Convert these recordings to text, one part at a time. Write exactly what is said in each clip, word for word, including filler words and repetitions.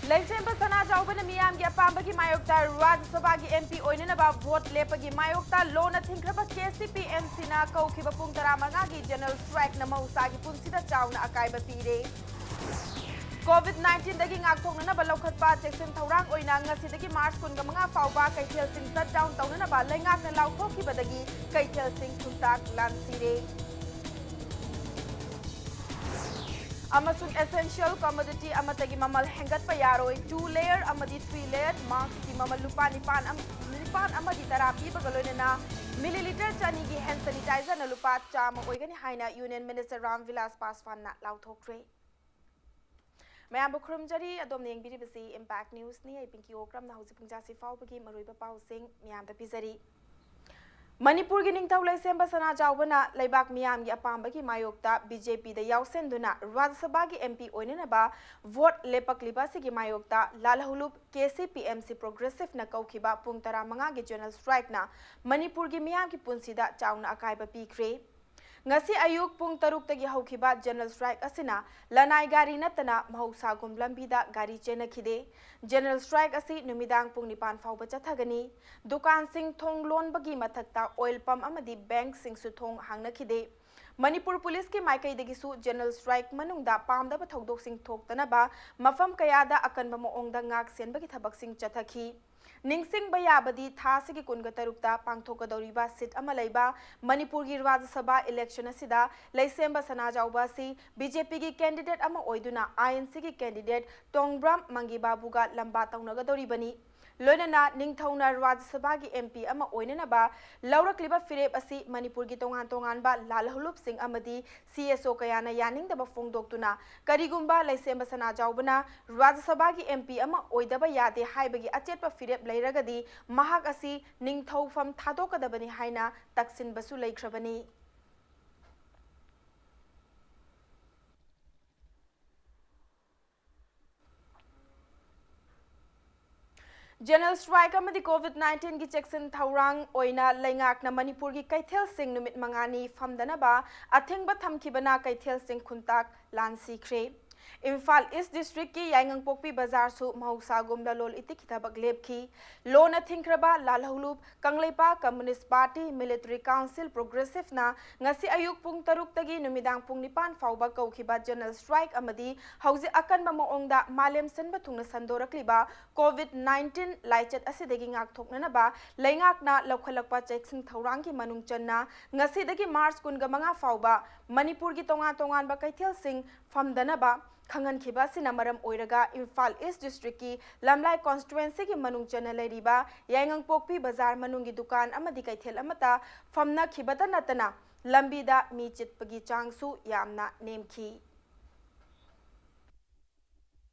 ꯂꯩꯁꯦꯝꯕ ꯁꯅꯥꯖꯥꯎꯕꯅ ꯃꯤꯌꯥꯝꯒꯤ ꯑꯄꯥꯝꯕꯒꯤ ꯃꯥꯌꯣꯛꯇ ꯔꯥꯖ꯭ꯌ ꯁꯚꯥꯒꯤ M P ꯑꯣꯏꯅꯅꯕ ꯚꯣꯠ ꯂꯦꯞꯄꯒꯤ ꯃꯥꯌꯣꯛꯇ ꯂꯣꯟꯅ ꯊꯤꯡꯈ꯭ꯔꯕ K C P M C ꯅ ꯀꯧꯈꯤꯕ ꯄꯨꯡ ꯇꯔꯥꯃꯉꯥꯒꯤ general strike ꯅ ꯃꯍꯧꯁꯥꯒꯤ ꯄꯨꯟꯁꯤꯗ ꯆꯥꯎꯅ ꯑꯀꯥꯏꯕ ꯄꯤꯔꯦ꯫ COVID nineteen ꯗꯒꯤ ꯉꯥꯛꯊꯣꯛꯅꯅꯕ ꯂꯧꯈꯠꯄ ꯆꯦꯛꯁꯤꯟ ꯊꯧꯔꯥꯡ ꯑꯣꯏꯅ ꯉꯁꯤꯗꯒꯤ March ꯀꯨꯟꯃꯉꯥ ꯐꯥꯎꯕ ꯀꯩꯊꯦꯜꯁꯤꯡ shut down ꯇꯧꯅꯅꯕ ꯂꯩꯉꯥꯛꯅ ꯂꯥꯎꯊꯣꯛꯈꯤꯕꯗꯒꯤ ꯀꯩꯊꯦꯜꯁꯤꯡ ꯊꯨꯝꯇꯥꯛ ꯂꯥꯟꯁꯤꯔꯦ꯫ ꯑꯃꯁꯨꯡ essential commodity ꯑꯃꯠꯇꯒꯤ ꯃꯃꯜ ꯍꯦꯟꯒꯠꯄ ꯌꯥꯔꯣꯏ꯫ Two layer ꯑꯃꯗꯤ three layer mask ꯀꯤ ꯃꯃꯜ ꯂꯨꯄꯥ ꯅꯤꯄꯥꯟ ꯑꯃ-, ꯅꯤꯄꯥꯟ ꯑꯃꯗꯤ ꯇꯔꯥ ꯄꯤꯕꯒ ꯂꯣꯏꯅꯅ milliliter ꯆꯅꯤꯒꯤ hand sanitizer ꯅ ꯂꯨꯄꯥ ꯆꯥꯝꯃ ꯑꯣꯏꯒꯅꯤ ꯍꯥꯏꯅ Union Minister ꯔꯥꯝ ꯚꯤꯂꯥꯁ ꯄꯥꯁꯋꯥꯟꯅ ꯂꯥꯎꯊꯣꯛꯈ꯭ꯔꯦ꯫ ꯃꯌꯥꯝꯕꯨ ꯈꯨꯔꯨꯝꯖꯔꯤ꯫ ꯑꯗꯣꯝꯅ ꯌꯦꯡꯕꯤꯔꯤꯕꯁꯤ Impact News ꯅꯤ꯫ ꯑꯩ ꯄꯤꯡꯀꯤ ꯑꯣꯀ꯭ꯔꯝꯅ ꯍꯧꯖꯤꯛ ꯄꯨꯡ ꯆꯥꯁꯤ ꯐꯥꯎꯕꯒꯤ ꯃꯔꯨꯑꯣꯏꯕ ꯄꯥꯎꯁꯤꯡ ꯃꯤꯌꯥꯝꯗ ꯄꯤꯖꯔꯤ꯫ ꯃꯅꯤꯄꯨꯔꯒꯤ ꯅꯤꯡꯊꯧ ꯂꯩꯁꯦꯝꯕ ꯁꯅꯥꯖꯥꯎꯕꯅ ꯂꯩꯕꯥꯛ ꯃꯤꯌꯥꯝꯒꯤ ꯑꯄꯥꯝꯕꯒꯤ ꯃꯥꯌꯣꯛꯇ B J P ꯗ ꯌꯥꯎꯁꯦꯟꯗꯨꯅ ꯔꯥꯖ꯭ꯌ ꯁꯚꯥꯒꯤ M P ꯑꯣꯏꯅꯅꯕ ꯚꯣꯠ ꯂꯦꯞꯄꯛꯂꯤꯕ ꯑꯁꯤꯒꯤ ꯃꯥꯌꯣꯛꯇ ꯂꯥꯜꯍꯧꯂꯨꯞ K C P M C Progressive ꯅ ꯀꯧꯈꯤꯕ ꯄꯨꯡ ꯇꯔꯥꯃꯉꯥꯒꯤ general strike ꯅ ꯃꯅꯤꯄꯨꯔꯒꯤ ꯃꯤꯌꯥꯝꯒꯤ ꯄꯨꯟꯁꯤꯗ ꯆꯥꯎꯅ ꯑꯀꯥꯏꯕ ꯄꯤꯈ꯭ꯔꯦ꯫ ꯉꯁꯤ ꯑꯌꯨꯛ ꯄꯨꯡ ꯇꯔꯨꯛꯇꯒꯤ ꯍꯧꯈꯤꯕ general strike ꯑꯁꯤꯅ ꯂꯅꯥꯏ ꯒꯥꯔꯤ ꯅꯠꯇꯅ ꯃꯍꯧꯁꯥꯒꯨꯝ ꯂꯝꯕꯤꯗ ꯒꯥꯔꯤ ꯆꯦꯟꯅꯈꯤꯗꯦ꯫ General strike ꯑꯁꯤ ꯅꯨꯃꯤꯗꯥꯡ ꯄꯨꯡ ꯅꯤꯄꯥꯟ ꯐꯥꯎꯕ ꯆꯠꯊꯒꯅꯤ꯫ ꯗꯨꯀꯥꯟꯁꯤꯡ ꯊꯣꯡ ꯂꯣꯟꯕꯒꯤ ꯃꯊꯛꯇ oil pump ꯑꯃꯗꯤ bank ꯁꯤꯡꯁꯨ ꯊꯣꯡ ꯍꯥꯡꯅꯈꯤꯗꯦ꯫ ꯃꯅꯤꯄꯨꯔ ꯄꯨꯂꯤꯁꯀꯤ ꯃꯥꯏꯀꯩꯗꯒꯤꯁꯨ general strike ꯃꯅꯨꯡꯗ ꯄꯥꯝꯗꯕ ꯊꯧꯗꯣꯛꯁꯤꯡ ꯊꯣꯛꯇꯅꯕ ꯃꯐꯝ ꯀꯌꯥꯗ ꯑꯀꯟꯕ ꯃꯑꯣꯡꯗ ꯉꯥꯛ ꯁꯦꯟꯕꯒꯤ ꯊꯕꯛꯁꯤꯡ ꯆꯠꯊꯈꯤ꯫ ꯅꯤꯡꯁꯤꯡꯕ ꯌꯥꯕꯗꯤ, ꯊꯥ ꯑꯁꯤꯒꯤ ꯀꯨꯟꯒ ꯇꯔꯨꯛꯇ ꯄꯥꯡꯊꯣꯛꯀꯗꯧꯔꯤꯕ seat ꯑꯃ ꯂꯩꯕ ꯃꯅꯤꯄꯨꯔꯒꯤ ꯔꯥꯖ꯭ꯌ ꯁꯚꯥ election ꯑꯁꯤꯗ ꯂꯩꯁꯦꯝꯕ ꯁꯅꯥꯖꯥꯎꯕ ꯑꯁꯤ B J P ꯒꯤ candidate ꯑꯃ ꯑꯣꯏꯗꯨꯅ I N C ꯒꯤ candidate ꯇꯣꯡꯕ꯭ꯔꯥꯝ ꯃꯪꯒꯤ ꯕꯥꯕꯨꯒ ꯂꯝꯕꯥ ꯇꯧꯅꯒꯗꯧꯔꯤꯕꯅꯤ꯫ ꯂꯣꯏꯅꯅ ꯅꯤꯡꯊꯧꯅ ꯔꯥꯖ꯭ꯌ ꯁꯚꯥꯒꯤ M P ꯑꯃ ꯑꯣꯏꯅꯅꯕ ꯂꯧꯔꯛꯂꯤꯕ ꯐꯤꯔꯦꯞ ꯑꯁꯤ ꯃꯅꯤꯄꯨꯔꯒꯤ ꯇꯣꯉꯥꯟ ꯇꯣꯉꯥꯟꯕ ꯂꯥꯜꯍꯧꯂꯨꯞꯁꯤꯡ ꯑꯃꯗꯤ C S O ꯀꯌꯥꯅ ꯌꯥꯅꯤꯡꯗꯕ ꯐꯣꯡꯗꯣꯛꯇꯨꯅ, ꯀꯔꯤꯒꯨꯝꯕ ꯂꯩꯁꯦꯝꯕ ꯁꯅꯥꯖꯥꯎꯕꯅ ꯔꯥꯖ꯭ꯌ ꯁꯚꯥꯒꯤ M P ꯑꯃ ꯑꯣꯏꯗꯕ ꯌꯥꯗꯦ ꯍꯥꯏꯕꯒꯤ ꯑꯆꯦꯠꯄ ꯐꯤꯔꯦꯞ ꯂꯩꯔꯒꯗꯤ, ꯃꯍꯥꯛ ꯑꯁꯤ ꯅꯤꯡꯊꯧꯐꯝ ꯊꯥꯗꯣꯛꯀꯗꯕꯅꯤ ꯍꯥꯏꯅ ꯇꯛꯁꯤꯟꯕꯁꯨ ꯂꯩꯈ꯭ꯔꯕꯅꯤ꯫ General strike ꯑꯃꯗꯤ COVID nineteen ꯒꯤ ꯆꯦꯛꯁꯤꯟ ꯊꯧꯔꯥꯡ ꯑꯣꯏꯅ ꯂꯩꯉꯥꯛꯅ ꯃꯅꯤꯄꯨꯔꯒꯤ ꯀꯩꯊꯦꯜꯁꯤꯡ ꯅꯨꯃꯤꯠ ꯃꯉꯥꯅꯤ ꯐꯝꯗꯅꯕ ꯑꯊꯤꯡꯕ ꯊꯝꯈꯤꯕꯅ ꯀꯩꯊꯦꯜꯁꯤꯡ ꯈꯨꯟꯇꯥꯛ ꯂꯥꯟꯁꯤꯈ꯭ꯔꯦ꯫ ꯏꯝꯐꯥꯜ ꯏꯁ ꯗꯤꯁꯇ꯭ꯔꯤꯛꯀꯤ ꯌꯥꯏꯉꯪꯄꯣꯛꯄꯤ ꯕꯖꯥꯔꯁꯨ ꯃꯍꯧꯁꯥꯒꯨꯝ ꯂꯂꯣꯜ ꯏꯇꯤꯛꯀꯤ ꯊꯕꯛ ꯂꯦꯞꯈꯤ꯫ ꯂꯣꯟꯅ ꯊꯤꯡꯈ꯭ꯔꯕ ꯂꯥꯜꯍꯧꯂꯨꯞ ꯀꯪꯂꯩꯄꯥꯛ ꯀꯝꯃꯨꯅꯤꯁ꯭ꯠ ꯄꯥꯔꯇꯤ, ꯃꯤꯂꯤꯇꯔꯤ ꯀꯥꯎꯟꯁꯤꯜ, ꯄ꯭ꯔꯣꯒ꯭ꯔꯦꯁꯤꯚꯅ ꯉꯁꯤ ꯑꯌꯨꯛ ꯄꯨꯡ ꯇꯔꯨꯛꯇꯒꯤ ꯅꯨꯃꯤꯗꯥꯡ ꯄꯨꯡ ꯅꯤꯄꯥꯟ ꯐꯥꯎꯕ ꯀꯧꯈꯤꯕ ꯖꯦꯅꯔꯦꯜ ꯁ꯭ꯇ꯭ꯔꯥꯏꯛ ꯑꯃꯗꯤ ꯍꯧꯖꯤꯛ ꯑꯀꯟꯕ ꯃꯑꯣꯡꯗ ꯃꯥꯂꯦꯝ ꯁꯤꯟꯕ ꯊꯨꯡꯅ ꯁꯟꯗꯣꯔꯛꯂꯤꯕ ꯀꯣꯚꯤꯗ ꯅꯥꯏꯟꯇꯤꯟ ꯂꯥꯏꯆꯠ ꯑꯁꯤꯗꯒꯤ ꯉꯥꯛꯊꯣꯛꯅꯅꯕ ꯂꯩꯉꯥꯛꯅ ꯂꯧꯈꯠꯂꯛꯄ ꯆꯦꯛꯁꯤꯟ ꯊꯧꯔꯥꯡꯒꯤ ꯃꯅꯨꯡ ꯆꯟꯅ ꯉꯁꯤꯗꯒꯤ ꯃꯥꯔꯆ ꯀꯨꯟꯃꯉꯥ ꯐꯥꯎꯕ ꯃꯅꯤꯄꯨꯔꯒꯤ ꯇꯣꯉꯥꯟ ꯇꯣꯉꯥꯟꯕ ꯀꯩꯊꯦꯜꯁꯤꯡ ꯐꯝꯗꯅꯕ ꯈꯪꯍꯟꯈꯤꯕ ꯑꯁꯤꯅ ꯃꯔꯝ ꯑꯣꯏꯔꯒ ꯏꯝꯐꯥꯜ ꯏꯁ ꯗꯤꯁꯇ꯭ꯔꯤꯛꯀꯤ ꯂꯝꯂꯥꯏ ꯀꯣꯟꯁꯇꯤꯇ꯭ꯋꯦꯟꯁꯤꯒꯤ ꯃꯅꯨꯡ ꯆꯟꯅ ꯂꯩꯔꯤꯕ ꯌꯥꯏꯉꯪꯄꯣꯛꯄꯤ ꯕꯖꯥꯔ ꯃꯅꯨꯡꯒꯤ ꯗꯨꯀꯥꯟ ꯑꯃꯗꯤ ꯀꯩꯊꯦꯜ ꯑꯃꯠꯇ ꯐꯝꯅꯈꯤꯕꯇ ꯅꯠꯇꯅ ꯂꯝꯕꯤꯗ ꯃꯤ ꯆꯤꯠꯄꯒꯤ ꯆꯥꯡꯁꯨ ꯌꯥꯝꯅ ꯅꯦꯝꯈꯤ꯫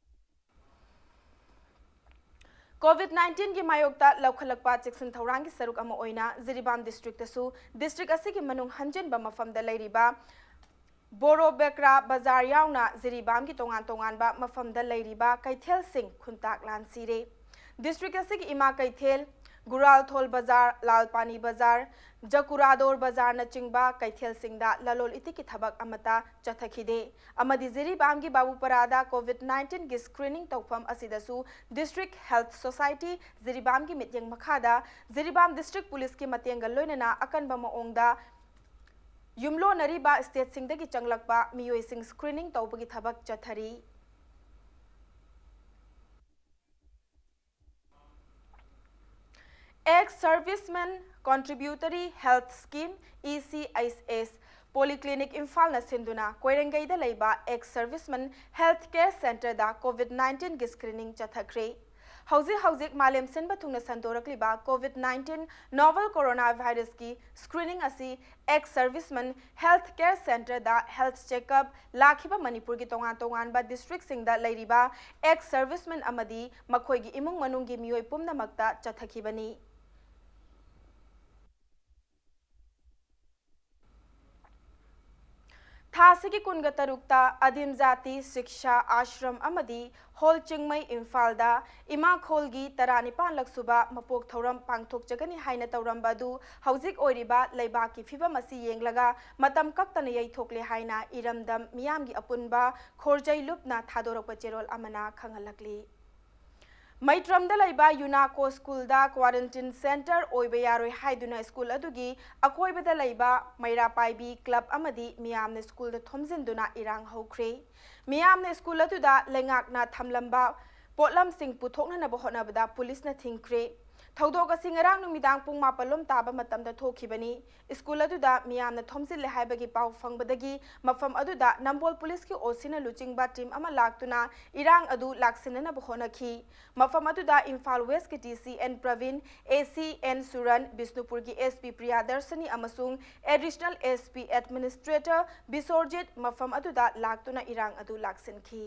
ꯀꯣꯚꯤꯗ ꯅꯥꯏꯟꯇꯤꯟꯒꯤ ꯃꯥꯌꯣꯛꯇ ꯂꯧꯈꯠꯂꯛꯄ ꯆꯦꯛꯁꯤꯟ ꯊꯧꯔꯥꯡꯒꯤ ꯁꯔꯨꯛ ꯑꯃ ꯑꯣꯏꯅ ꯖꯤꯔꯤꯕꯥꯝ ꯗꯤꯁꯇ꯭ꯔꯤꯛꯇꯁꯨ ꯗꯤꯁꯇ꯭ꯔꯤꯛ ꯑꯁꯤꯒꯤ ꯃꯅꯨꯡ ꯍꯟꯖꯤꯟꯕ ꯃꯐꯝꯗ ꯂꯩꯔꯤꯕ ꯕꯣꯔꯣ ꯕꯦꯀ꯭ꯔꯥ ꯕꯖꯥꯔ ꯌꯥꯎꯅ ꯖꯤꯔꯤꯕꯥꯝꯒꯤ ꯇꯣꯉꯥꯟ ꯇꯣꯉꯥꯟꯕ ꯃꯐꯝꯗ ꯂꯩꯔꯤꯕ ꯀꯩꯊꯦꯜꯁꯤꯡ ꯈꯨꯟꯇꯥꯛ ꯂꯥꯟꯁꯤꯔꯦ꯫ ꯗꯤꯁꯇ꯭ꯔꯤꯛ ꯑꯁꯤꯒꯤ ꯏꯃꯥ ꯀꯩꯊꯦꯜ, ꯒꯨꯔꯥꯜꯊꯣꯜ ꯕꯖꯥꯔ, ꯂꯥꯜꯄꯥꯅꯤ ꯕꯖꯥꯔ, ꯖꯀꯨꯔꯥꯗꯣꯔ ꯕꯖꯥꯔꯅꯆꯤꯡꯕ ꯀꯩꯊꯦꯜꯁꯤꯡꯗ ꯂꯂꯣꯜ ꯏꯇꯤꯛꯀꯤ ꯊꯕꯛ ꯑꯃꯠꯇ ꯆꯠꯊꯈꯤꯗꯦ꯫ ꯑꯃꯗꯤ ꯖꯤꯔꯤꯕꯥꯝꯒꯤ ꯕꯥꯕꯨꯄꯔꯥꯗ ꯀꯣꯚꯤꯗ ꯅꯥꯏꯟꯇꯤꯟꯒꯤ ꯁ꯭ꯀ꯭ꯔꯤꯅꯤꯡ ꯇꯧꯐꯝ ꯑꯁꯤꯗꯁꯨ ꯗꯤꯁꯇ꯭ꯔꯤꯛ ꯍꯦꯜꯊ ꯁꯣꯁꯥꯏꯇꯤ ꯖꯤꯔꯤꯕꯥꯝꯒꯤ ꯃꯤꯠꯌꯦꯡ ꯃꯈꯥꯗ ꯖꯤꯔꯤꯕꯥꯝ ꯗꯤꯁꯇ꯭ꯔꯤꯛ ꯄꯨꯂꯤꯁꯀꯤ ꯃꯇꯦꯡꯒ ꯂꯣꯏꯅꯅ ꯑꯀꯟꯕ ꯃꯑꯣꯡꯗ ꯌꯨꯝꯂꯣꯟꯅꯔꯤꯕ ꯁ꯭ꯇꯦꯠꯁꯤꯡꯗꯒꯤ ꯆꯪꯂꯛꯄ ꯃꯤꯑꯣꯏꯁꯤꯡ ꯁ꯭ꯀ꯭ꯔꯤꯅꯤꯡ ꯇꯧꯕꯒꯤ ꯊꯕꯛ ꯆꯠꯊꯔꯤ꯫ Ex Servicemen Contributory Health Scheme, E C H S, Polyclinic ꯏꯝꯐꯥꯜꯅ ꯁꯤꯟꯗꯨꯅ ꯀꯣꯏꯔꯦꯡꯒꯩꯗ ꯂꯩꯕ Ex Servicemen Health Care Centreꯗ ꯀꯣꯚꯤꯗ ꯅꯥꯏꯟꯇꯤꯟꯒꯤ ꯁ꯭ꯀ꯭ꯔꯤꯅꯤꯡ ꯆꯠꯊꯈ꯭ꯔꯦ꯫ ꯍꯧꯖꯤꯛ ꯍꯧꯖꯤꯛ ꯃꯥꯂꯦꯝ ꯁꯤꯟꯕ ꯊꯨꯡꯅ ꯁꯟꯗꯣꯔꯛꯂꯤꯕ ꯀꯣꯚꯤꯗ ꯅꯥꯏꯟꯇꯤꯟ ꯅꯣꯚꯦꯜ ꯀꯣꯔꯣꯅꯥ ꯚꯥꯏꯔꯁꯀꯤ ꯁ꯭ꯀ꯭ꯔꯤꯅꯤꯡ ꯑꯁꯤ Ex Servicemen Health Care Centreꯗ ꯍꯦꯜꯊ ꯆꯦꯛꯑꯞ ꯂꯥꯛꯈꯤꯕ ꯃꯅꯤꯄꯨꯔꯒꯤ ꯇꯣꯉꯥꯟ ꯇꯣꯉꯥꯟꯕ ꯗꯤꯁꯇ꯭ꯔꯤꯛꯁꯤꯡꯗ ꯂꯩꯔꯤꯕ Ex Servicemen ꯑꯃꯗꯤ ꯃꯈꯣꯏꯒꯤ ꯏꯃꯨꯡ ꯃꯅꯨꯡꯒꯤ ꯃꯤꯑꯣꯏ ꯄꯨꯝꯅꯃꯛꯇ ꯆꯠꯊꯈꯤꯕꯅꯤ꯫ ꯊꯥ ꯑꯁꯤꯒꯤ ꯀꯨꯟꯒ ꯇꯔꯨꯛꯇ ꯑꯗꯤꯝ ꯖꯥꯇꯤ ꯁꯤꯛꯁꯥ ꯑꯥꯁ꯭ꯔꯝ ꯑꯃꯗꯤ ꯍꯣꯜ ꯆꯤꯡꯃꯩ ꯏꯝꯐꯥꯜꯗ ꯏꯃꯥ ꯈꯣꯜꯒꯤ ꯇꯔꯥꯅꯤꯄꯥꯟꯂꯛ ꯁꯨꯕ ꯃꯄꯣꯛ ꯊꯧꯔꯝ ꯄꯥꯡꯊꯣꯛꯆꯒꯅꯤ ꯍꯥꯏꯅ ꯇꯧꯔꯝꯕ ꯑꯗꯨ ꯍꯧꯖꯤꯛ ꯑꯣꯏꯔꯤꯕ ꯂꯩꯕꯥꯛꯀꯤ ꯐꯤꯕꯝ ꯑꯁꯤ ꯌꯦꯡꯂꯒ ꯃꯇꯝ ꯀꯛꯇꯅ ꯌꯩꯊꯣꯛꯂꯦ ꯍꯥꯏꯅ ꯏꯔꯝꯗꯝ ꯃꯤꯌꯥꯝꯒꯤ ꯑꯄꯨꯟꯕ ꯈꯣꯔꯖꯩ ꯂꯨꯞꯅ ꯊꯥꯗꯣꯔꯛꯄ ꯆꯦꯔꯣꯜ ꯑꯃꯅ ꯈꯪꯍꯜꯂꯛꯂꯤ꯫ ꯃꯩꯇ꯭ꯔꯝꯗ ꯂꯩꯕ ꯌꯨꯅꯥꯀꯣ ꯁ꯭ꯀꯨꯜꯗ ꯀ꯭ꯋꯥꯔꯦꯟꯇꯤꯟ ꯁꯦꯟꯇꯔ ꯑꯣꯏꯕ ꯌꯥꯔꯣꯏ ꯍꯥꯏꯗꯨꯅ ꯁ꯭ꯀꯨꯜ ꯑꯗꯨꯒꯤ ꯑꯀꯣꯏꯕꯗ ꯂꯩꯕ ꯃꯩꯔꯥ ꯄꯥꯏꯕꯤ ꯀ꯭ꯂꯕ ꯑꯃꯗꯤ ꯃꯤꯌꯥꯝꯅ ꯁ꯭ꯀꯨꯜꯗ ꯊꯣꯝꯖꯤꯟꯗꯨꯅ ꯏꯔꯥꯡ ꯍꯧꯈ꯭ꯔꯦ꯫ ꯃꯤꯌꯥꯝꯅ ꯁ꯭ꯀꯨꯜ ꯑꯗꯨꯗ ꯂꯩꯉꯥꯛꯅ ꯊꯝꯂꯝꯕ ꯄꯣꯠꯂꯝꯁꯤꯡ ꯄꯨꯊꯣꯛꯅꯅꯕ ꯍꯣꯠꯅꯕꯗ ꯄꯨꯂꯤꯁꯅ ꯊꯤꯡꯈ꯭ꯔꯦ꯫ ꯊꯧꯗꯣꯛ ꯑꯁꯤ ꯉꯔꯥꯡ ꯅꯨꯃꯤꯗꯥꯡ ꯄꯨꯡ ꯃꯥꯄꯜ ꯂꯣꯝ ꯇꯥꯕ ꯃꯇꯝꯗ ꯊꯣꯛꯈꯤꯕꯅꯤ꯫ ꯁ꯭ꯀꯨꯜ ꯑꯗꯨꯗ ꯃꯤꯌꯥꯝꯅ ꯊꯣꯝꯖꯤꯜꯂꯦ ꯍꯥꯏꯕꯒꯤ ꯄꯥꯎ ꯐꯪꯕꯗꯒꯤ ꯃꯐꯝ ꯑꯗꯨꯗ ꯅꯝꯕꯣꯜ ꯄꯨꯂꯤꯁꯀꯤ ꯑꯣꯁꯤꯅ ꯂꯨꯆꯤꯡꯕ ꯇꯤꯝ ꯑꯃ ꯂꯥꯛꯇꯨꯅ ꯏꯔꯥꯡ ꯑꯗꯨ ꯂꯥꯛꯁꯤꯟꯅꯅꯕ ꯍꯣꯠꯅꯈꯤ꯫ ꯃꯐꯝ ꯑꯗꯨꯗ ꯏꯝꯐꯥꯜ ꯋꯦꯁꯀꯤ ꯗꯤ ꯁꯤ ꯑꯦꯟ ꯄ꯭ꯔꯕꯤꯟ, ꯑꯦ ꯁꯤ ꯑꯦꯟ ꯁꯨꯔꯟ, ꯕꯤꯁꯅꯨꯄꯨꯔꯒꯤ ꯑꯦꯁ ꯄꯤ ꯄ꯭ꯔꯤꯌꯥꯗꯔꯁꯅꯤ ꯑꯃꯁꯨꯡ additional S P administrator Bisorjit ꯃꯐꯝ ꯑꯗꯨꯗ ꯂꯥꯛꯇꯨꯅ ꯏꯔꯥꯡ ꯑꯗꯨ ꯂꯥꯛꯁꯤꯟꯈꯤ꯫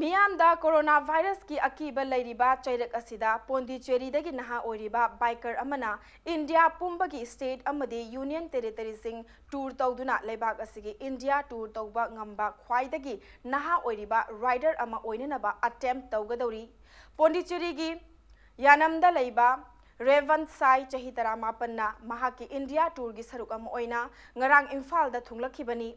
ꯃꯤꯌꯥꯝꯗ ꯀꯣꯔꯣꯅꯥ ꯚꯥꯏꯔꯁꯀꯤ ꯑꯀꯤꯕ ꯂꯩꯔꯤꯕ ꯆꯩꯔꯛ ꯑꯁꯤꯗ ꯄꯣꯟꯗꯤꯆꯦꯔꯤꯗꯒꯤ ꯅꯍꯥ ꯑꯣꯏꯔꯤꯕ ꯕꯥꯏꯀꯔ ꯑꯃꯅ ꯏꯟꯗꯤꯌꯥ ꯄꯨꯝꯕꯒꯤ ꯁ꯭ꯇꯦꯠ ꯑꯃꯗꯤ ꯌꯨꯅꯤꯌꯟ ꯇꯦꯔꯤꯇꯔꯤꯁꯤꯡ ꯇꯨꯔ ꯇꯧꯗꯨꯅ ꯂꯩꯕꯥꯛ ꯑꯁꯤꯒꯤ ꯏꯟꯗꯤꯌꯥ ꯇꯨꯔ ꯇꯧꯕ ꯉꯝꯕ ꯈ꯭ꯋꯥꯏꯗꯒꯤ ꯅꯍꯥ ꯑꯣꯏꯔꯤꯕ ꯔꯥꯏꯗꯔ ꯑꯃ ꯑꯣꯏꯅꯅꯕ ꯑꯦꯇꯦꯝꯞ ꯇꯧꯒꯗꯧꯔꯤ꯫ ꯄꯣꯟꯗꯤꯆꯦꯔꯤꯒꯤ ꯌꯥꯅꯝꯗ ꯂꯩꯕ ꯔꯦꯚꯟ ꯁꯥꯏ, ꯆꯍꯤ ꯇꯔꯥꯃꯥꯄꯟꯅ ꯃꯍꯥꯛꯀꯤ ꯏꯟꯗꯤꯌꯥ ꯇꯨꯔꯒꯤ ꯁꯔꯨꯛ ꯑꯃ ꯑꯣꯏꯅ ꯉꯔꯥꯡ ꯏꯝꯐꯥꯜꯗ ꯊꯨꯡꯂꯛꯈꯤꯕꯅꯤ꯫